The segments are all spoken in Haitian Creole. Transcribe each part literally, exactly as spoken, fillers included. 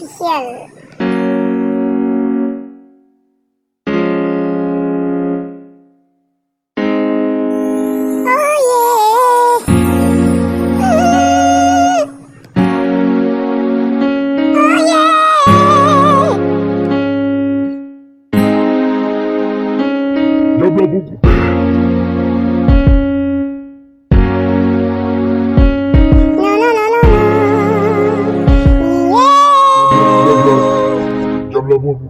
Ofisyèl. Oh yeah. Oh yeah. Dyab la poko. Non, non, non, non, non. Yeah. Dyab la poko.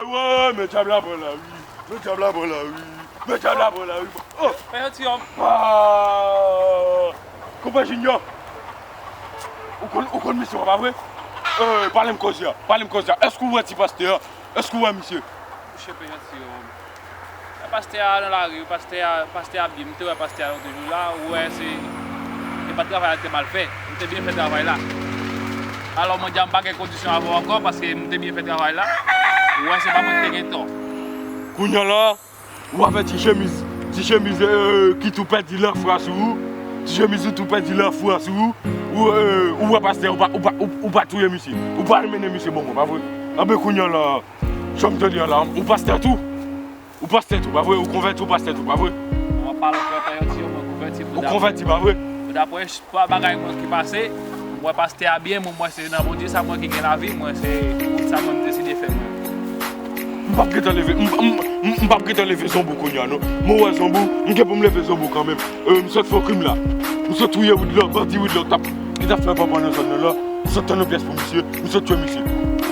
Woy, woy, men dyab la pran lari. Men dyab la pran lari. Men dyab la pran lari. Oh! Fè yon ti òm. Ah! Konpè Junior. Ou konn, ou konn misye, pa vre? Eh, pale m koze a. Pale m koze a. Èske ou wè ti pastè a? Èske ou wè misye? Mouche, fè yon ti òm. Pastè a nan lari, pastè a, pastè a byen. M te wè pastè a lòt jou la, ou wè se, se pa travay la te mal fè. M te byen fè travay la. Alò, mwen di a m pa gen kondisyon avè w ankò paske m te byen fè travay la. Ou wè se pa mwen ki te gen tò. Kounye a la, ou avè ti chemiz, ti chemiz, eh, ki tou pèdi lafwa sou ou. Ti chemiz ou tou pèdi lafwa sou ou. Ou, eh, ou wè pastè, ou pa, ou pa, ou, ou pa touye misye. Ou pa al mennen misye ban mwen, pa vre? Anben kounye a la, jan m tande a la, ou pastè tou. Ou pastè tou, pa vre? Ou konvèti, ou pastè tou, pa vre? Mwen pale frè, pa yon ti yo, mwen konvèti. Ou konvèti, pa vre? Dapre pa bagay mwen ki pase, mwen pastè a byen, mwen, mwen se nan Bondye sa mwen ki gen lavi, mwen se sa mwen m deside fè mwen. M p ap gentan leve, m, m, m, m p ap gentan leve Zonbou kounye a, non. Mwen wè Zonbou, m gen pou m leve Zonbou kanmenm. Eh, m sot fè krim la. M sot touye Woodlock, bandi Woodlock t ap, ki t ap fè papa nan zòn nan la. M sot tann yon pyès pou misye, m sot tchwe misye.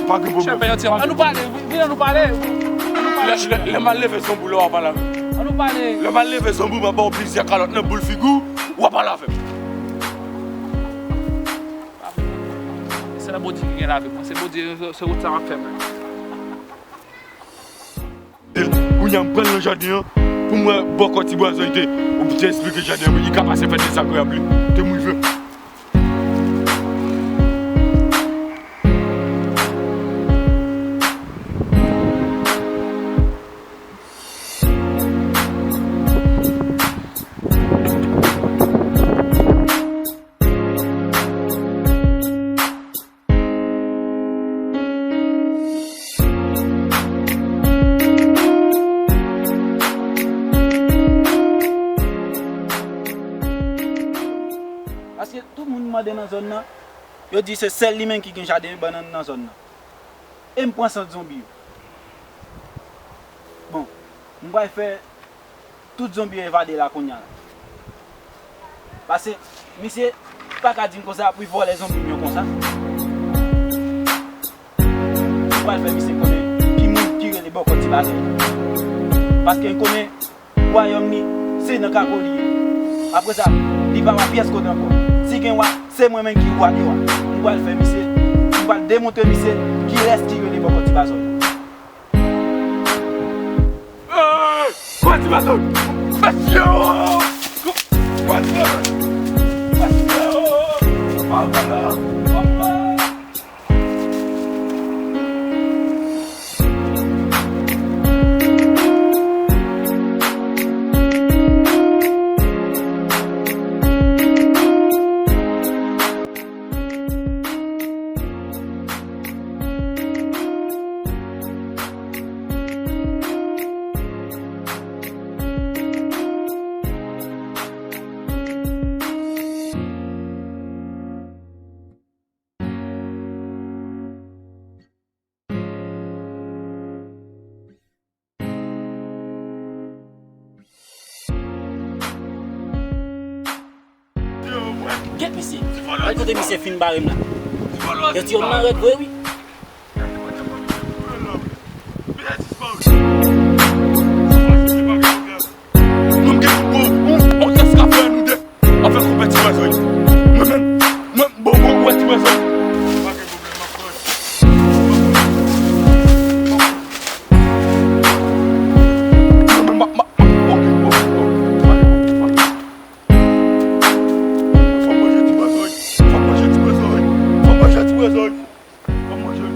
Pa gen pwoblèm. Chèf, fè yon ti, ann nou pale, vin, vin, ann nou pale. Ann nou pale. Lè, lè, lè m al leve Zonbou la, w ap pale avè m. Ann nou pale. Lè m al leve Zonbou, m ap ba w plizyè kalòt nan boul figi w, w ap pale avè m. Se nan Bondye ki gen lavi, mwen, se Bondye, se, se wout sa m ap fè, mwen. Kounye a m pral nan jaden an pou m wè bòkò ti bwa zòy te. Ou te esplike jaden an, li ka pase fè dezagreyab li. Te m rive. Paske tout moun mande nan zòn nan, yo di se sèl li menm ki gen jaden bannann nan zòn nan. E m pran sant zonbi yo. Bon, m pral fè tout zonbi yo evade la kounye a la. Paske misye pa ka di m konsa pou l vòlè zonbi m yo konsa. M pral fè misye konnen ki moun ki rele bòkò ti bagay la. Paske m konnen wayòm li se nan kako li ye. Apre sa, li pa wè pyès kote ankò. Si gen wa, se mwen menm ki wa de wa. M pral fè misye, m pral demontre misye kilès ki rele bòkò ti bagay la. Hey! Kwati Bazòl! Mesye! Kwati Bazòl! Mesye! Papa la! Papa! Kèt misye. Gad kote misye fin bare m la. Jantiyòm nan rèd vre wi. Nou gen yon, yon, yon tès k ap fè nou de. Anfen, konpè ti bwazòy. Mwen menm, mwen, bon, bon, wè ti bwazòy. Pa gen pwoblèm, m ap pran. Mwen menm, m ap, m ap, ok, ok, ok. Fò m manje ti bwazòy. Fò m manje ti bwazòy. Fò m manje ti bwazòy. Fò m manje.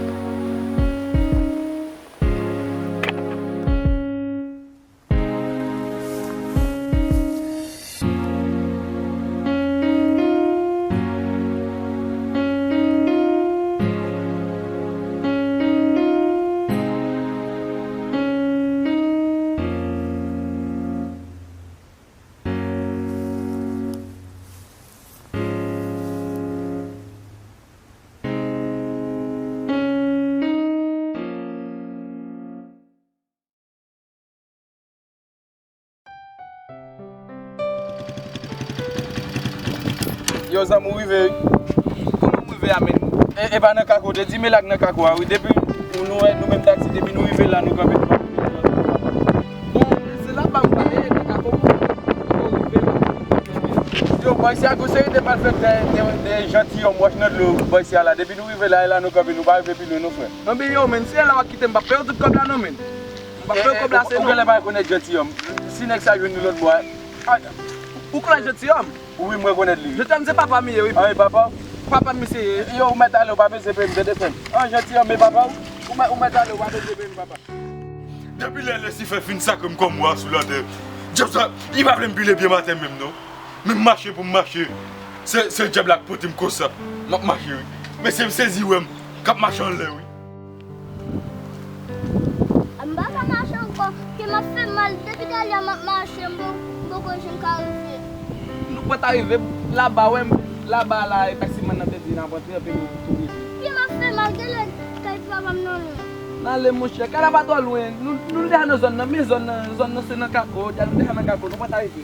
Yo, zanmi, w rive wi. Kòman w rive a, menn? E, e pa nan kako, w te di Melak nan kako a wi. Depi nou, nou wè nou menm taksi, depi nou rive la, nou kanpe. Bon, se la ba m pale, nan kako pou, pou rive la. Yo, bòy, se a gwo serite malfektè, de, de, de jantiyòm wòch nan dlo, bòy, se a la. Depi nou rive la, e la nou kanpe, nou pa rive pi lwen, non, frè. Anben, yo, menn, se la w ap kite m, m p ap peye w tout kòb la, non, menn. M p ap peye w kòb la, se non. Ou genlè pa rekonèt jantiyòm. Si nèg sa jwenn nou lòt bò a. Ou konnen jantiyòm? Wi, m rekonèt li. Jantiyòm se papa m ye, wi. An, e papa w? Papa m misye ye. Yo, ou mèt ale, ou pa bezwen peye m, tande frè m. An, jantiyòm, e papa w? Ou mèt, ou mèt ale, ou pa bezwen peye m, papa. Depi lè Lisifè fin sakre m kòm wa sou latè, dyab sa, li pa vle m pile pye maten menm, non. Men m mache pou m mache. Se, se dyab la k pote m konsa. M ap mache, wi. Mesye, m sezi wè m k ap mache anlè, wi. M pa ka mache ankò, pye m ap fè m mal. Depi talè a m ap mache, m po-, m poko janm ka rive. Nou pwèt arive, laba, wè m, laba la, e taksimann nan te di n ap antre, anpi nou tou rive. Pye m ap fè m mal, genlè kay papa m nan lwen. N ale, monchè, kay la pa twò lwen. Nou, nou deja nan zòn nan, men zòn nan, zòn nan se nan kako, deja nou deja nan kako, nou pwèt arive.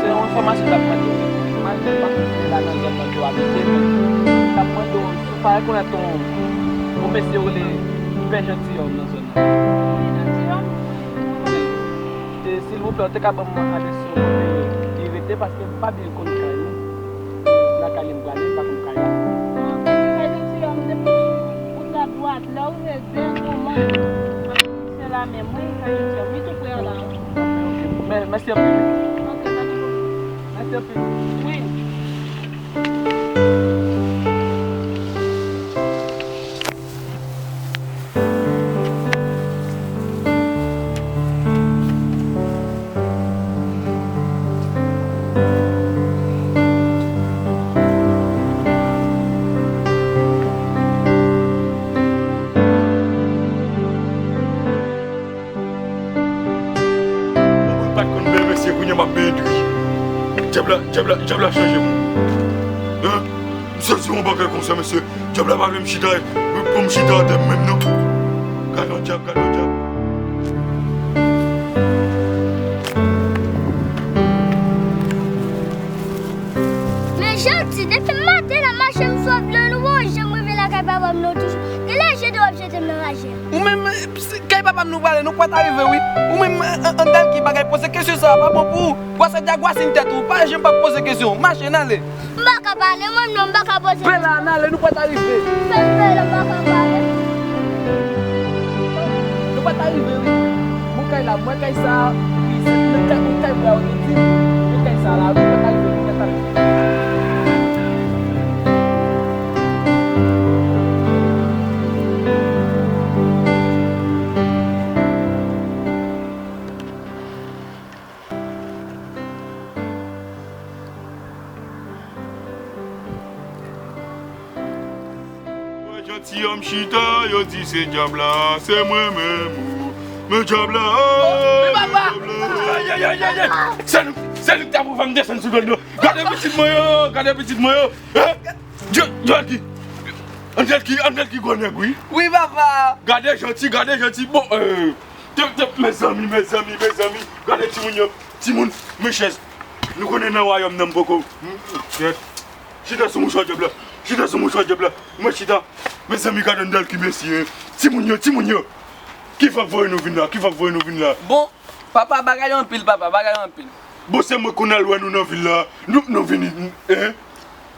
Se yon enfòmasyon k ap mande w. Malgre m pa konn si se la nan zòn nan ke w abite, men m ap mande w si w pa rekonèt yon, yon mesye yo rele Pè Jantiyòm nan zòn nan. Pè Jantiyòm? Wi. E, silvouplè, w te ka ban m adrès yon kote li rete, paske m pa byen konn kay li. Lakay li m prale, m pa konn kay la. Pè Jantiyòm, depi w sou wout la dwat, lè w rive dèyè Goman, se la menm, wi, Pè Jantiyòm. Li tou pre a la, wi. Mè-, mèsi anpil. Ok, pa gen pwoblèm. Mèsi anpil. Wi. Mwen pa t konn benyen mesye, kounye a m ap benyen dri. Dyab la, dyab la, dyab la chanje moun. Hein? M sezi yon bagay konsa, mesye. Dyab la pa vle m chita, pou m chita atè m menm, non. Gad yon dyab, gad yon dyab. Men Janti, depi maten nan mache m sou ap dlo, nou wè w janm rive lakay papa m non toujou. Genlè jete w ap jete m nan raje a. Ou menm, eh, se kay papa m nou prale, nou pwèt arive, wi. Ou menm, eh, eh, ann al ki bagay poze kesyon sa a pa bon pou ou. Gwasa djagwasin tèt ou, pa janm pa poze kesyon. Mache, n ale. M pa ka pale, mwen menm non, m pa ka poze. Bela, n ale, nou pwèt arive. Fè m bela, m pa ka pale. Nou pwèt arive, wi. Mwen kay la, mwen kay sa, wi, se mwen kay, mwen kay bwa yo, nou di, mwen kay sa la, wi, mwen kay, mwen kay. Chita, yo di se dyab la, se mwen menm ou. Men dyab la, oh, men papa! Dyab la. Ay, ay, ay, ay, ay. Se nou, se nou ki ta pou fè m desann sou dòl nou. Gade pitit mwen yo, gade pitit mwen yo. Hein? Dye, Andèl ki, Andèl ki, Andèl ki gwo nèg, wi. Wi, papa. Gade janti, gade janti. Bon, euh, te, te, mezanmi, mezanmi, mezanmi. Gade timoun yo, timoun, men chèz. Nou konnen nan wayòm nan m poko. Chita sou mouchwa dyab la. Chita sou mouchwa dyab la. Mwen chita. Mezanmi, gade Andèl ki mesye. Timoun yo, timoun yo. Ki fòk voye nou vin la? Ki fòk voye nou vin la? Bon, papa, bagay anpil, papa, bagay anpil. Bon, se mwen konn al wè nou nan vil la. Nou, nou vini, hein?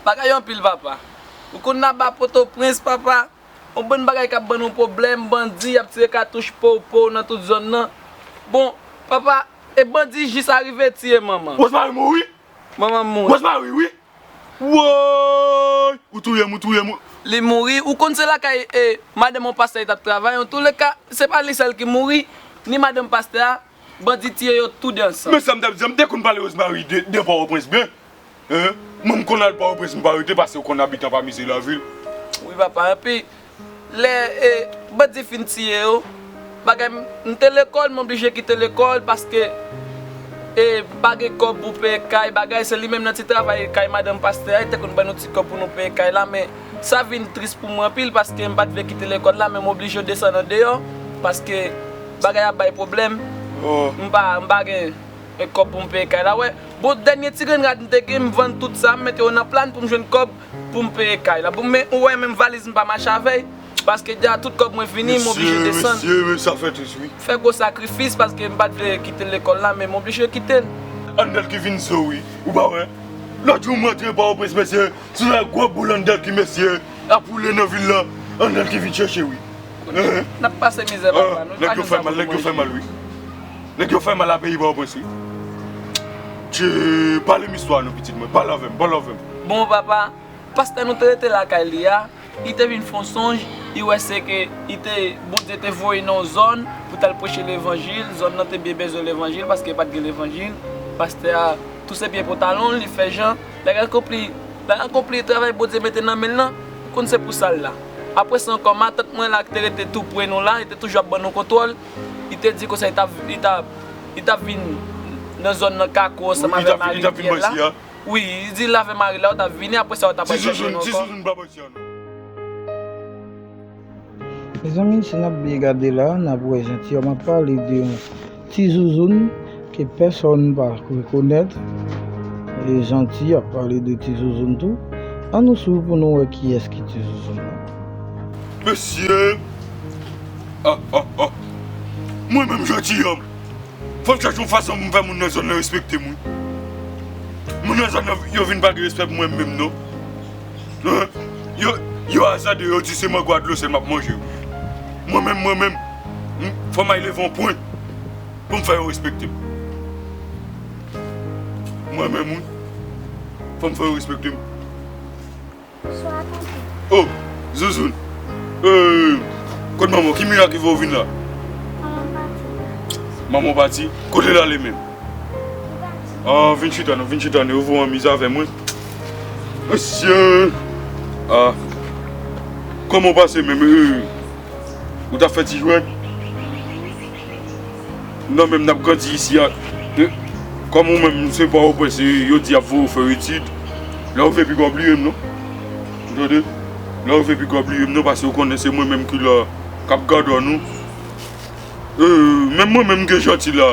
Bagay anpil, papa. Ou konn naba Pòtoprens, papa. Yon bann bagay k ap ban nou pwoblèm, bandi, y ap tire katouch pow pow nan tout zòn nan. Bon, papa, e bandi jis arive tiye manman. Rosemary mouri? Manman mouri. Rosemary, wi. Woy! Ou touye m, ou touye m. Li mouri. Ou konn se lakay, e, madanm yon pastè li t ap travay. Antouleka, se pa li sèl ki mouri, ni madanm pastè a. Bandi tiye yo tou de ansanm. Men sa m t ap di, m te konn pale Rosemary de, de Pòtoprens byen. Hein? Mwen, m konn al Pòtoprens, m pa rete, paske w konn abitan pa mize lavil. Wi, papa, epi lè, e, bandi fin tiye yo, bagay, m, m te lekòl, m oblije kite lekòl paske, e, m pa gen kòb pou peye kay, bagay, se li menm nan ti travay kay madanm pastè a, li te konn ban nou ti kòb pou nou peye kay la, men sa vin tris pou mwen anpil paske m pa t vle kite lekòl la, men m oblije desann andeyò paske bagay ap bay pwoblèm. Oh. M pa, m pa gen e kòb pou m peye kay la, wè. Bon, dènye ti grenn rad m te gen, m vann tout sa, m mete yo nan plan pou m jwenn kòb pou m peye kay la. Bon, men ou wè, menm valiz m pa mache avè l, paske dja tout kòb mwen fini, m oblije desann. Mesye, mesye, men sa fè tris, wi. Fè gwo sakrifis, paske m pa t vle kite lekòl la, men m oblije kite l. Andèl ki vin zo, wi. Ou pa wè? Lòt jou m rantre Pòtoprens, mesye, sou yon gwo boul Andèl ki, mesye, ap woule nan vil la. Andèl ki vin chèche, wi. Hein? N ap pase mizè, papa. Ah, nou pa jwenn sa pou nou manje. Nèg yo fè mal, nèg yo fè mal, wi. Nèg yo fè mal a peyi Pòtoprens, wi. Tchè, pale m istwa nou, pitit mwen. Pale avè m, pale avè m. Bon, papa, pastè nou te rete lakay li a, li te vin fè yon sonj, li wè se ke li te, Bondye te voye nan yon zòn pou t al preche levanjil, zòn nan te byen bezwen levanjil paske pa t gen levanjil. Pastè a touse pye pantalon l, li fè jan, l al akonpli, l al akonpli travay Bondye mete nan men l lan, ou konn se pou sa l la. Apre sa ankò, matant mwen la ki te rete tou pre nou la, li te toujou ap ban nou kontwòl, li te di konsa li t ap, li t ap, li t ap vin nan zòn nan Kako ansanm avè mari l. Wi, li t ap vin bò isi a. Wi, li di l avè mari l la, yo t ap vini, apre sa yo t ap al chèche nou ankò. Ti Zouzoun, Ti Zouzoun pa bò isi a, non. Mezanmi, si n ap byen gade la, n ap wè Jantiyòm ap pale de yon Ti Zouzoun ke pèsòn pa rekonèt. E Janti ap pale de Ti Zouzoun tou. Ann nou swiv pou nou wè kiyès ki Ti Zouzoun nan. Mesye! Ah, ah, ah! Mwen menm Jantiyòm, fò m chèche yon fason pou m fè moun nan zòn nan respekte m, wi. Moun nan zòn nan, yo vin pa gen respè pou mwen menm, non. Hein? Yo, yo azade, yo di se mango a dlo sèl m ap manje, wi. Mwen menm, mwen menm, m, fò m al leve yon pwen pou m fè yo respekte m. Mwen menm, wi. Fò m fè yo respekte m. Bonswa, tonton. Oh, Zouzoun. Euh, kot manman w? Ki mirak ki fè w vin la? Manman pati. Manman w pati? Kote l ale menm? Li pati. Ah, vin chita non, vin chita non, yo voye anmize avè mwen. Mesye! Ah. Kòman w pase menm? Euh, ou t ap fè ti jwèt? Non, menm n ap grandi isi a. E, kòm ou menm, se pa ou prens, e, yo di y ap voye w fè etid. Lè w vle piga w bliye m, non. Ou tande? Lè w vle piga w bliye m, non, paske ou konnen se mwen menm ki la, k ap gade w, non. E, menm mwen menm, m gen Janti la.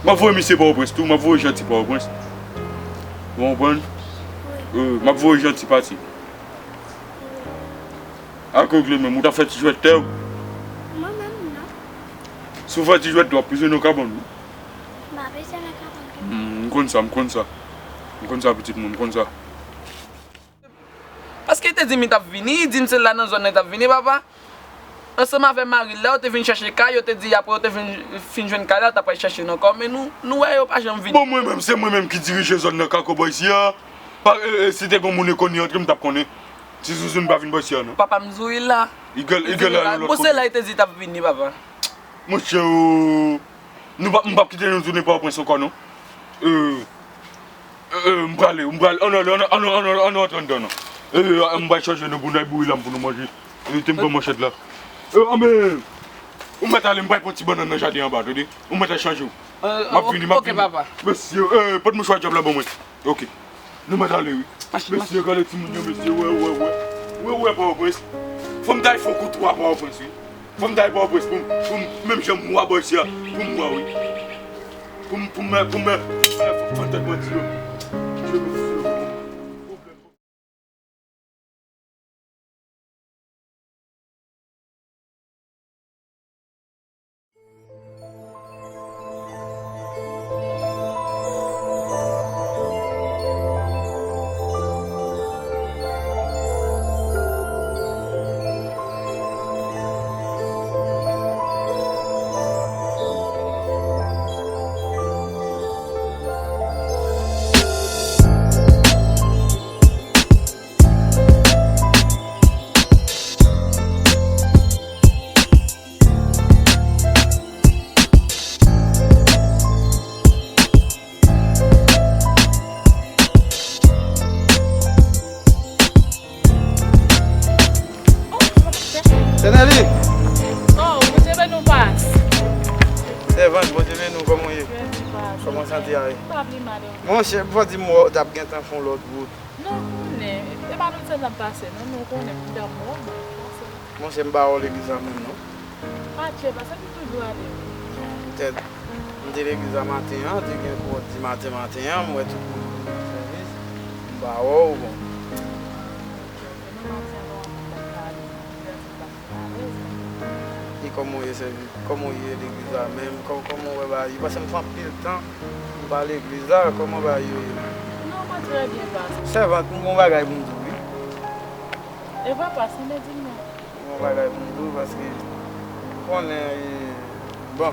M ap voye misye Pòtoprens tou, m ap voye Janti Pòtoprens. Ou konprann? E, m ap voye Janti pati. Ak regle menm, ou t ap fè ti jwèt tè w? Mwen menm, non. Si w fè ti jwèt tè, w ap bezwen nan kabann ou. M pa bezwen nan kabann, non. Hmm, m konn sa, m konn sa. M konn sa, pitit mwen, m konn sa. Paske li te di m li t ap vini, li di m se la nan zòn nan li t ap vini, papa. Ansanm avè mari l la, yo te vin chèche kay, yo te di apre yo te vin, fin jwenn kay la, yo t ap al chèche nou ankò, men nou, nou wè yo pa janm vini. Bon, mwen menm, se mwen menm ki dirije zòn nan Kako bò isi a. Pa, e, e, si te gen moun e konn li antre, m t ap konnen. Ti Zouzoun pa vin bò isi a, non. Papa m di w li la. Li gen, li gen la yon lòt kote. Bon, se la li te di li t ap vini, papa. Monchè, o, nou pa, m p ap kite nou tounen Pòtoprens ankò, non. E, e, e, m prale, m prale. Ann ale, ann, ann, ann, ann, ann antre anndan, non. E, e, m pral chanje nou bounay bouri lam pou nou manje. Yo te m pran manchèt la. Eh, anben, ou mèt ale, m pral pran ti bannann nan jaden anba, tande? Ou mèt al chanje w. M ap vini, m ap vini. Mesye, eh, pot mouchwa djab la ban mwen. Ok. Nou mèt ale, wi. Mesye, gade timoun yo, mesye, wè, wè, wè. Wè, wè, Pòtoprens. Fò m ta al fè yon kou twa Pòtoprens, wi. Fò m ta al Pòtoprens pou m, pou m, menm jan m wè bò isi a, pou m wè, wi. Pou m, pou m, pou m, pou m fè tèt mwen di yo. Se Nelly! Oh, Bondye beni w, pas. Sèvant, Bondye beni w, kòman w ye? Beni, pas. Kòman sante a ye? Pa pi mal, non. Monchè, fò di m w t ap gentan fè yon lòt wout. Non, konnen. E pa menm sa n ap pase, non, men w konnen, pou dam mwen, bon, pase. Monchè, m pa wè w legliz la menm, non. Atchè, pas, se pou toujou ale. Non, poutèt, m te legliz la maten an, te gen kou di maten, maten an, m wè tout moun vin nan sèvis, m pa wè w, bon. E kòman w ye sèvi? Kòman w ye legliz la menm? Kò-, kòman w wè bagay yo? Paske m fè anpil tan m pa legliz la. Kòman bagay yo ye menm? Non, mwen trè byen, pas. Sèvant, m gon bagay pou m di w, wi. E vre, pas, men di m non. M gon bagay pou m di w, paske ou konnen, e, bon.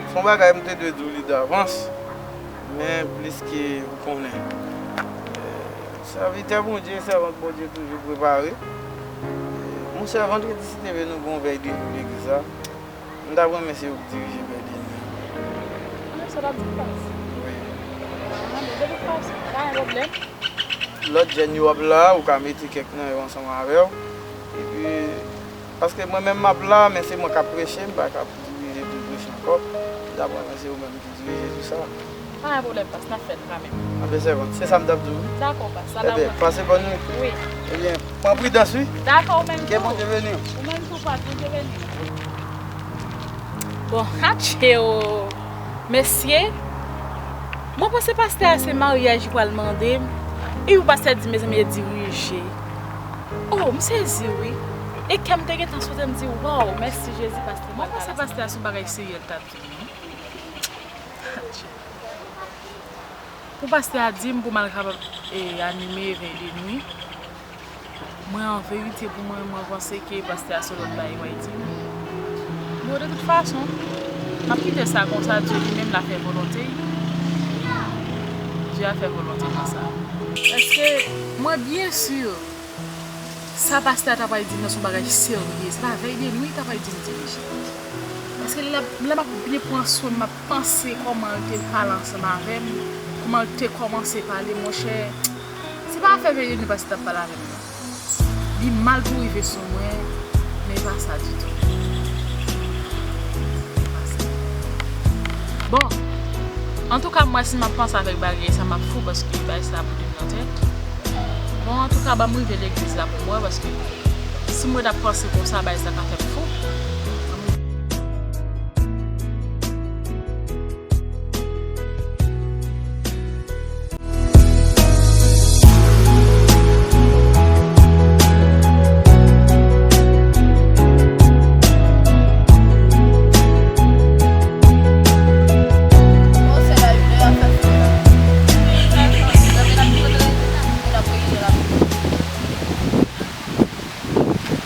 Se yon bagay m te dwe di w li davans, men pliske ou konnen. E, Sèvitè Bondye, sèvant Bondye toujou prepare. Monchè, vandredi, si te vle nou gon vèy de nwi legliz la, m t ap renmen se ou k dirije vèy de nwi an. Ah, sa w ap di m, pas? Wi. Ah, de tout fason, pa gen pwoblèm. Lòt jèn yo ap la, ou ka mete kèk nan yo ansanm avè w. Epi, paske mwen menm m ap la, men se mwen k ap preche, m pa ka dirije pou preche ankò. M t ap renmen se ou menm ki dirije tou sa. Pa gen pwoblèm, pas, n ap fè l kanmenm. Anben, sèvant, se sa m t ap di w, wi. Dakò, pas, sa la. Ebyen, pase bòn nwi. Wi. Ebyen, pran pridans, wi. Dakò, ou menm tou. Ke Bondye beni w. Ou menm tou, pas, Bondye beni w. Bon, atchè o. Mesye, mwen panse pastè a se maryaj li pral mande m. Epi pastè di, mezanmi, e dirije. Oh, m sezi, wi. E kè m te gentan sote, m di, waw, mèsi Jezi, pastè. Mwen panse pastè a se yon bagay serye l t ap di m, non. Pou pastè a di m pou m al kapab, e, anime vèy de nwi, mwen, an verite, pou mwen, mwen panse ke pastè a se lòt bagay li pral di m. Bon, de tout fason, m ap kite sa konsa, Dye li menm l a fè volonte l. Dye a fè volonte l nan sa. Paske mwen byen si sa pastè a ta pral di m nan se yon bagay serye. Se pa vèy de nwi li ta pral di m dirije. Paske lè, lè m ap byen pran swen m, m ap panse kòman l te pale ansanm avè m, kòman l te kòmanse pale, monchè. Se pa afè vèy de nwi pastè t ap pale avè m nan. Li mal pou rive sou mwen, men e pa sa ditou. E pa sa. Bon, antouka, mwen, si m ap panse avèk bagay sa, m ap fou, paske bagay sa moute m nan tèt. Bon, antouka, ban m rive legliz la pou m wè, paske si m ret ap panse konsa, bagay sa ka fè m fou.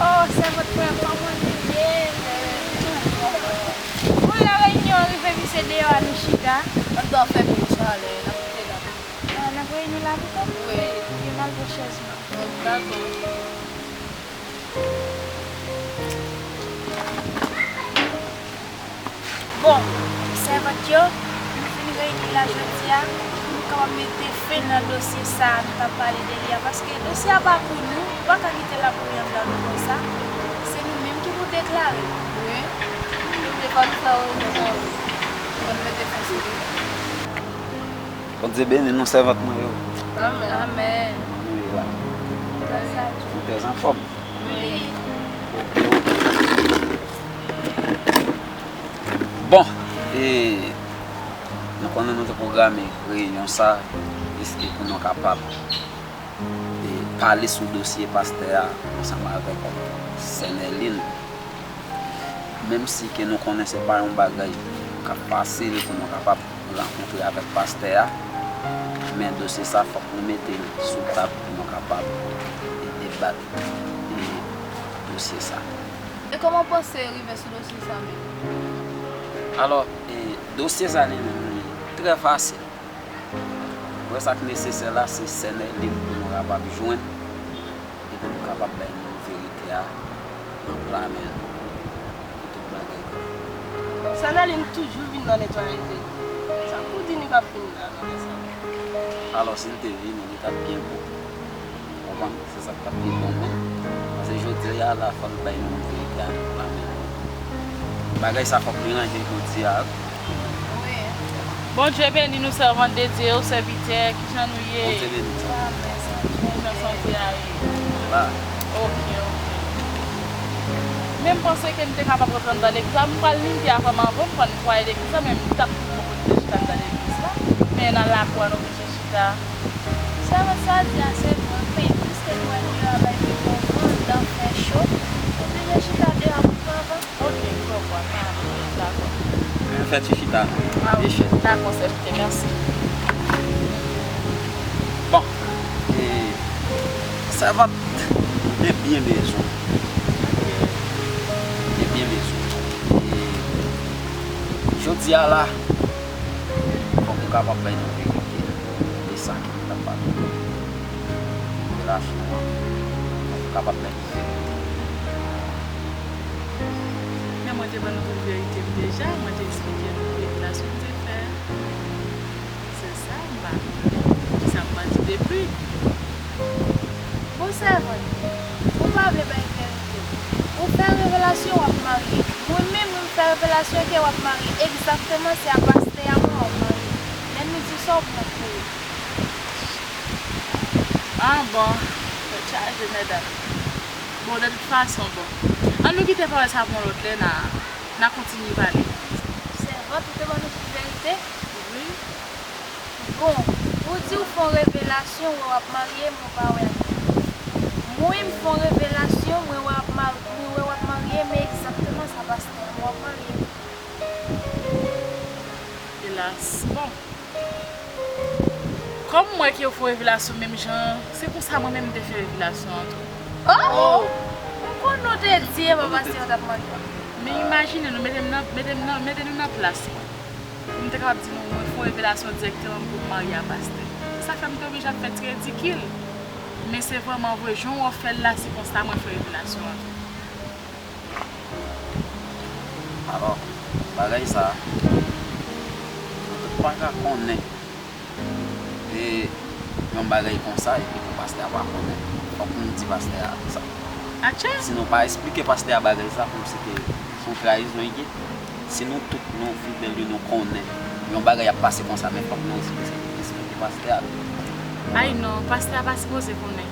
Oh, sèvant mwen, kòman nou ye? Bon, la reyinyon an rive, misye deyò a nou chita. Anndan fè gwo chalè, n ap kite la. Ah, n ap reyini la pito? Wi. Ebyen, m al pran chèz mwen. Dakò. Bon, sèvant yo, nou fin reyini la jodi a pou nou kapab mete fen nan dosye sa a nou t ap pale de li a, paske dosye a pa pou nou, Pa ka kite lapouri anndan nou konsa. Se nou menm ki pou deklare. Wi. Nou te fò nou fè yo, nou fò nou mete fè sou li. Bondye beni nou, sèvant mwen yo. Amèn. Amèn. Kòman nou ye la? Gras a Dye. Nou trè anfòm. Wi. Bon, e, nou konnen nou te pwograme reyinyon sa, eski pou nou kapab e, pale sou dosye pastè a ansanm avèk sè Nèlin. Menm si ke nou konnen se pa yon bagay k ap fasil pou nou kapab rankontre avèk pastè a, men dosye sa fòk nou mete l sou tab pou nou kapab e, debat e, dosye sa. E kòman w panse rive sou dosye sa menm? Alò, e, dosye sa li menm li trè fasil. Wè sa k nesesè la, se sè Nèlin pou nou kapab jwenn, epi pou kapab bay nou verite a nan pla men nou, pou tout bagay klè. Sè Nèlin toujou vin nan netwayaj de yo. Sa pou di nou k ap vin la nan lè sa? Alò, si l te vini, li t ap byen bon. Konprann? Se sa k t ap pi bon menm. Paske jodi a la, fò l bay nou verite a nan men nou. Bagay sa fòk li ranje jodi a, wi. Wi. Bondye beni nou, sèvant de Dye yo, sèvitè, kijan nou ye? Bondye beni nou. Kijan sante a ye? Mwen la. Oke, oke. Men m panse ke m te kapab rantre anndan legliz la. M pral li m te avan m anvan, m pral netwaye legliz la, men m t ap tout bon pou m te chita anndan legliz la. Men nan lakou a, nou oblije chita. Sèvant sa di a se vre, men piske nou wè deyò a bay pi bon van, anndan fè cho, nou oblije chita deyò pou pran van. Oke, m konprann. Dakò. Fè ti chita nou. A, wi. Dakò, sèvitè, mèsi. Bon, e, sèvant, nou te byen bezwen. Nou te byen bezwen. E, jodi a la, fòk ou kapab bay nou verite de sa ki t ap pase. Revelasyon an, fòk ou kapab bay nou verite. Men mwen te ban nou tout verite m deja, mwen te eksplike nou revelasyon m te fè. Se sa, m pa konnen kisa m pral di de pli. Bon, sèvant, ou pa vle bay verite. Ou fè revelasyon w ap marye. Mwen menm, mwen fè revelasyon ke w ap marye. Egzakteman, se a pastè a mwen w ap marye. Lè nou di sa, w ap pran pou wi. Ah, bon. Tèt chaje, medam. Bon, de tout fason, bon. An nou kite pawòl sa pou yon lòt lè, n a, n a kontinye pale. Sèvant, ou te ban nou tout verite? Wi. Bon, ou di w fè yon revelasyon, wè w ap marye, men w pa wè ak ki moun. Mwen, m fè yon revelasyon, mwen wè w ap mar-, mwen wè w ap marye, men egzakteman sa pastè a, mwen w ap marye. Elas, bon. Kòm m wè ke w fè yon revelasyon menm jan, se konsa mwen menm m te fè revelasyon an tou. Oh! M konn nou te di e pa pastè a t ap marye. Men imajine nou, mete m nan, mete m nan, mete nou nan plas mwen. Pou m te kapab di nou, mwen fè yon revelasyon dirèkteman pou m marye a pastè. Se sa k fè m te oblije ap fè ti ridikil. Men se vrèman vre, jan w fè l la, se konsa mwen fè revelasyon an tou. Alò, bagay sa, nou tout pa ka konnen. E yon bagay konsa, epi pou pastè a pa konnen. Fòk nou di pastè a sa. Atchè! Si nou pa eksplike pastè a bagay sa, kòmsi ke se yon trayizon li ye. Si nou tout nou fidèl yo, nou konnen yon bagay ap pase konsa, men fòk nou eksplike, eksplike pastè a. Ay non, pastè a pa sipoze konnen.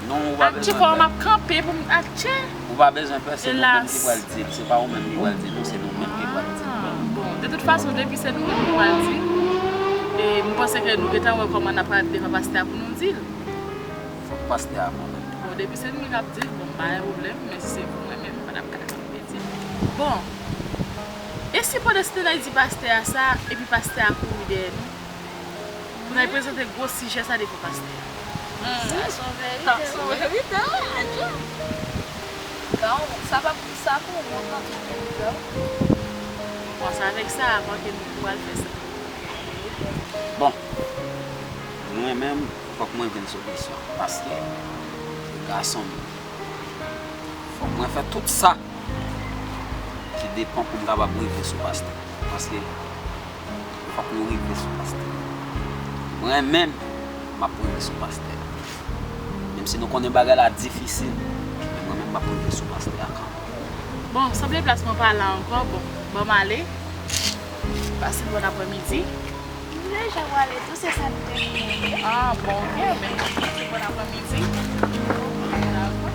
Non, ou pa bezwen pè. Atchè, kòman m ap kanpe pou m, atchè? Ou pa bezwen pè, se nou menm ki pral di l. Se pa ou menm ki pral di l, non, se nou menm ki pral di l. Ah, bon, de tout fason, depi se nou menm ki pral di l, e m panse ke nou gentan wè kòman n ap pral devan pastè a pou nou di l. Fòk pastè a konnen. Bon, depi se nou menm k ap di l, bon, pa gen pwoblèm, men si se pou mwen menm, m pa t ap ka kanpe di l. Bon, e si pandan Stenay di pastè a sa, epi pastè a kouri dèyè nou? Pou n al prezante gwo sijè sa devan pastè a. Hmm. Sa se yon verite. Sa se yon verite, wi, adje. Sa pa, sa pou wont nan tout verite, wi. M panse avèk sa, avan ke nou pral fè sa. Bon, mwen menm, fòk mwen jwenn solisyon. Paske, gason m, fòk mwen fè tout sa ki depann pou m kapab rive sou pastè. Paske, fòk nou rive sou pastè. Mwen menm, m ap rive sou pastè. Menm Si nou konnen bagay la difisil, men mwen menm m ap rive sou pastè a kanmenm. Bon, sanble plas mwen pa la ankò. Bon, ban m ale. Pase yon bon aprèmidi. M deja prale tou, se sa m te vini. Ah, bon, ok, men pase yon bon aprèmidi. Dakò.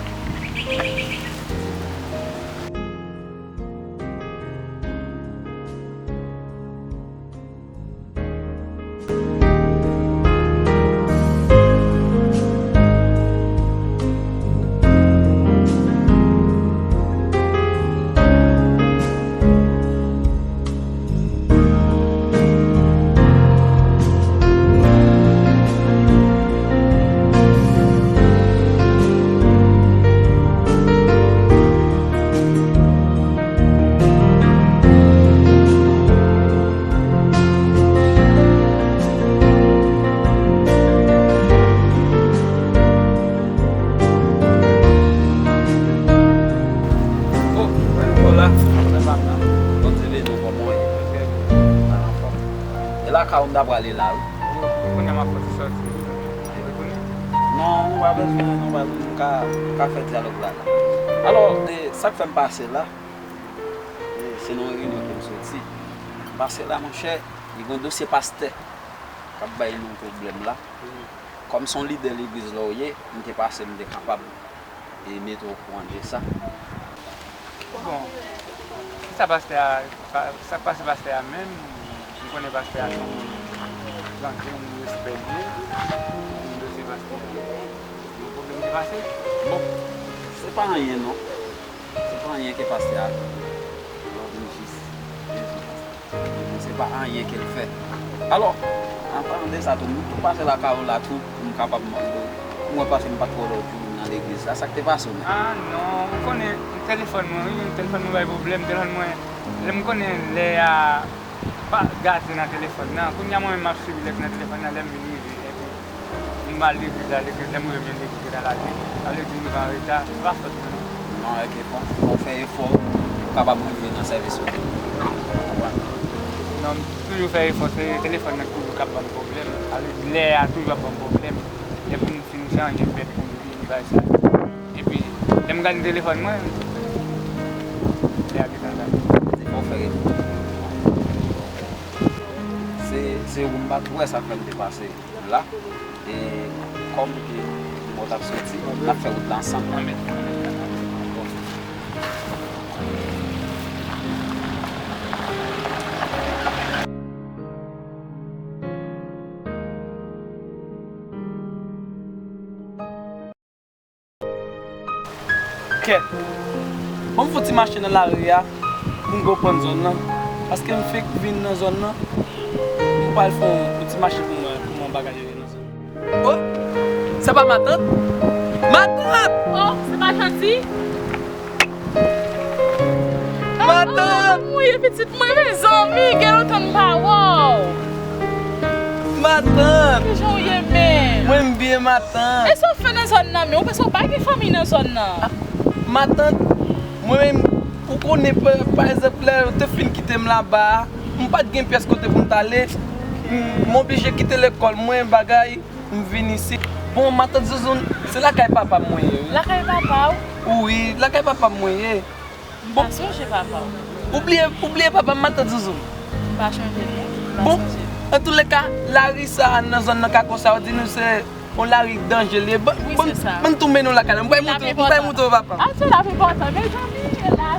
Oh, hola. Bondye beni w, kòman w ye? Trè byen. Anfòm. E lakay ou m ta prale la, wi. Kounye a m ap fè ti sòti. Ou konnen? Non, nou pa bezwen, nou pa bezwen, nou ka, nou ka fè dyalòg la, la. Alò, e, sa k fè m pase la, e, se nan yon reyinyon ke m soti. Pase la, monchè, li gen yon dosye pastè k ap bay nou pwoblèm la. Kòm se yon lidè legliz la w ye, m te pase, m te kapab e mete w okouran de sa. Bon, kisa pastè a, pa, sa k pase pastè a menm, m konnen pastè a se yon moun tranke, yon moun respè li ye, m dosye pastè a, yon pwoblèm ki pase? Bon, se pa anyen non. Se pa anyen ke pastè a fè. Alò, m jis bezwen pastè. Se pa anyen ke l fè. Alò, an palan de sa tou, m tou pase lakay ou la tou, pou m kapab mande w. M wè paske m pa t wè w lòt jou nan legliz la. Sa k te pase w menm? Ah, non, ou konnen, telefòn mwen, wi, telefòn mwen bay pwoblèm, telefòn mwen, lè m konnen lè a pa gate nan telefòn nan. Kounye a mwen menm m ap swiv lè k nan telefòn nan, lè m vin rive, epi m al legliz la, legliz, lè m rive m jwenn legliz gentan lage. Sa vle di m rive anreta, se pa fòt mwen non. Non, ok, fò, fò w fè efò pou w kapab rive nan sèvis ou. Ou konprann? Non, m toujou fè efò, se telefòn nan toujou k ap ban m pwoblèm. Sa vle di lè a toujou ap ban m pwoblèm. Depi m fin chanje bèt pou m vin bay sa. Epi, lè m gade telefòn mwen, lè a gentan gate. Se fò w fè efò. Se, se ou m pa t wè sa k fè m te pase la. E kòm ke mwen t ap soti, n ap fè wout la ansanm. Anben. Kèt. Ban m fè yon ti mache nan lari a pou m konprann zòn nan. Paske m fenk vin nan zòn nan. M pral fè yon, yon ti mache pou mwen, pou mwen bagay yo ye nan zòn nan. Oh! Se pa matant? Matant! Oh, se pa Janti? Matant! Mwen ye pitit mwen, mezanmi, gen lontan m pa wè w. Matant! Kijan w ye menm? Mwen m byen, matant. E sa w fè nan zòn nan menm? Ou panse w pa gen fanmi nan zòn nan? Ah, matant, mwen menm, ou konnen, pa, pa egzanp, lè yo te fin kite m laba a, m pa t gen pyès kote pou m t ale. M, m oblije kite lekòl mwen, bagay, m vin isit. Bon, matant Zouzoun, se lakay papa m mwen ye, wi. Lakay papa w? Wi, lakay papa m mwen ye. M pa sonje papa w. Ou bliye, ou bliye papa m, matant Zouzoun? M pa chonje non, m pa sonje. Bon, antouleka, lari sa a nan zòn nan Kako sa, yo di nou se yon lari danje l ye. Ban, ban, ban m tou mennen w lakay la. M pral montre, m pral montre w papa m. Atè l ap enpòtan, mezanmi, la,